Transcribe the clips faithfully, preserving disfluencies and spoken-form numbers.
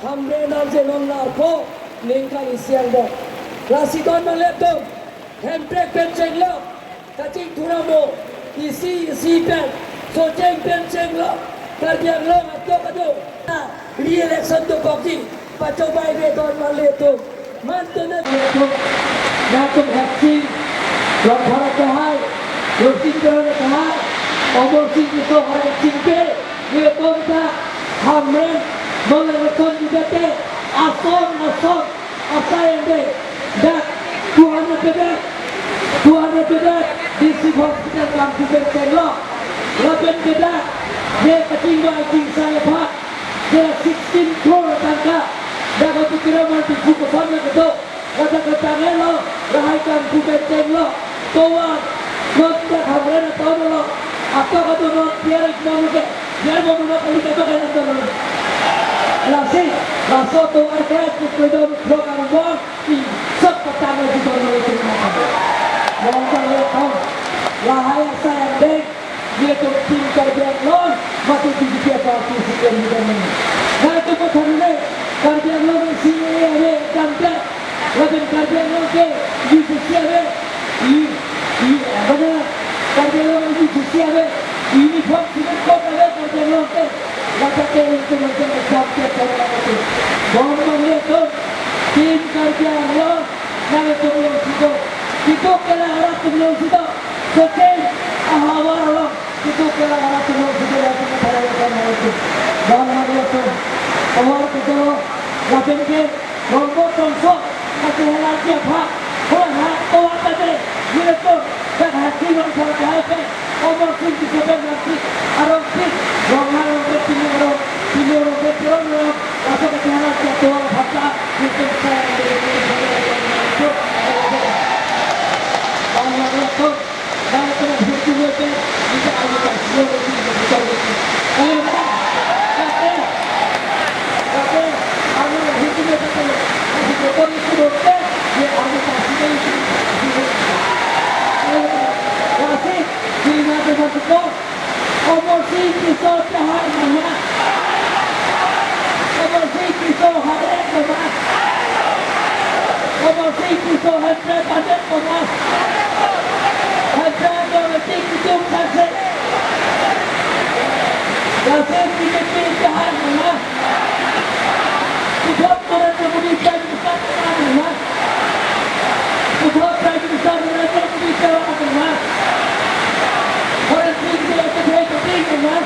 Hamren arje non larpo ningkan isi angbong. Lasi don malitum, Hemprek pen chenglok, kachingthur amo, isi isi pen, Socheng pen chenglok, Karbi Anglong atok ado, re-election dokokji, pachobei ave don malitum. Mantu ne latum, latum haksi, Rongphar tahai, Rosing Teron tahai, Amarsing Tisso hai chingpe, ye bonta, Hamren, non election judate, ason, ason, asai ende, dak, Tuhan ende dak, Tuhan ende dak, district hospital kangpu pen chenglok, lapen ke dak, ye kachingvai chingsai aphan, ye sixteen crore tangka, dak atu kira mati buku pon na kedo, kata kata ngelo, lahai kangpu pen chenglok, tovar, non dak Hamren atovar lo, atok ado non tiar ek monu ke, tiar monu lo kali kata kata lo. Lasi, laso tovar ke, kedon program bom, i, sab kata lo di don lo itu. Bom bom ya bom. Lahai asai ende, ye to Team Karbi Anglong, mati B J P party C P M di don lo. Na to ko than le, Karbi Anglong C A A ave, jam ke, lapen Karbi Anglong ke, U J C ave, i, i, apa na, Karbi Anglong U J C ave, uniform civil code ave Karbi Anglong ke, lapen ke itu macam exam ke, itu. Bom bom ya to, Team Karbi Anglong, nang itu belum situ. Itu ke la arat belum situ. Socheng, ahavar lo. Itu ke la arat belum situ, la itu ke tara ya kan itu. Bom bom ya to. Tovar ke to, lapen ke, Rongpo tongso, kachehela kiapha, ho ha, to apa de, yun to, dak haksi Rongphar tahai pen, Amarsing Tisso pen haksi, arong si, Rongha Rongpet Pini arong, Pini Rongpet Teron arong, laso kachehela kia to apha ta, yun to sa, yun to sa, yun to sa, yun to sa. Amarsing Tisso tahai nangma. Amarsing Tisso harek nangma. Amarsing Tisso Hemprek harek nangma. Hemprek automatic itum saksi. Lasi B J P tahai nangma. Sudhir Narendra Modi Prime Minister tahai nangma. Sudhir Prime Minister Narendra Modi tahai nangma. Horen Sing Bey tahai nangma.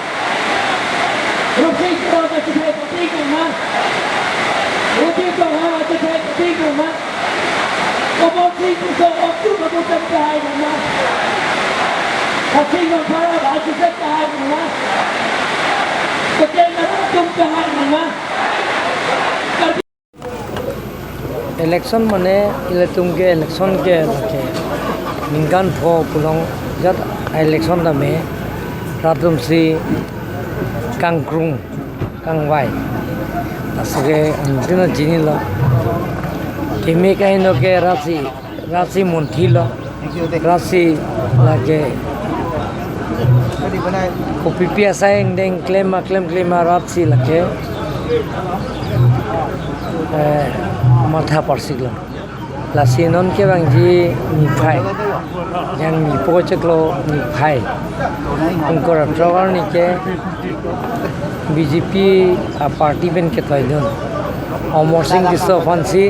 Rosing Teron tahai nangma. Roti Chauhan tahai nangma. Amarsing Tisso atum atum tahai nangma. Hasing Rongphar atum tahai nangma. Socheng atum tahai nangma. Election mane ilitum ke election ke, ke ningkan pho pu longjat election tame rat atum si kangkrung kangvai. Lasi ke antina chinilo. Keme kaheno ke rat si, rat si munthilo. Rat si lake kopipi asai angdeng klem ma klem klem ma rat si lake, eh, matha parsiklo. Lasi non kevangji niphai, jangmi po chiklo niphai, ingkoi ra throk arni ke B J P aparty pen ketoidun, Amarsing Tisso aphansi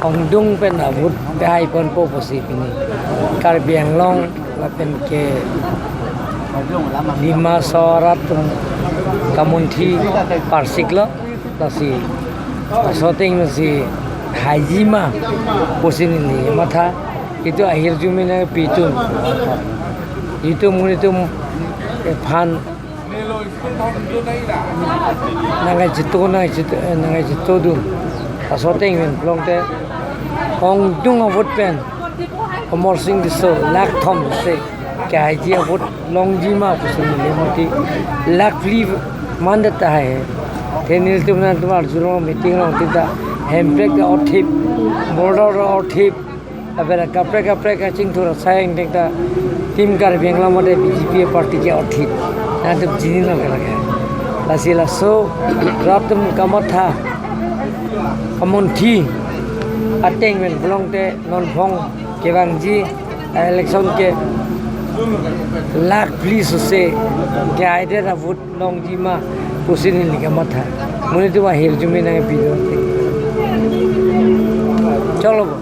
ongdung pen avote pehai ponpo pusi pini Karbi Anglong lapen ke Dima Hasao arat atum kamunthi parsiklo. Lasi laso ateng si haiji ma pusi neli matha, itum ahirjume nangpi itum, itum mun itum ephan nangkai chitu, nangkai chitu, eh, nangkai chitudun. Laso ateng pen pulote ongdung avote pen Amarsing Tisso lakh thom se kehaiji avote longji ma pusi neli mati, lakh phli mandet tahai. Te nelitum nangtum arjulong, meeting along tita, Hemprek ta othip, border ta othip, apela kaprek kaprek kachingthur asai angdeng ta Team Karbi Anglong mate B J P party ke othip. Nangtum chinilo ke lake. Lasi laso rat atum kamatha kamunthi ateng pen pulote non phong kevangji election ke lakh phli sose ke aide ra vote longji ma pusi neli kamatha. Monit atum ahirjume nangpi do. Cholo bo.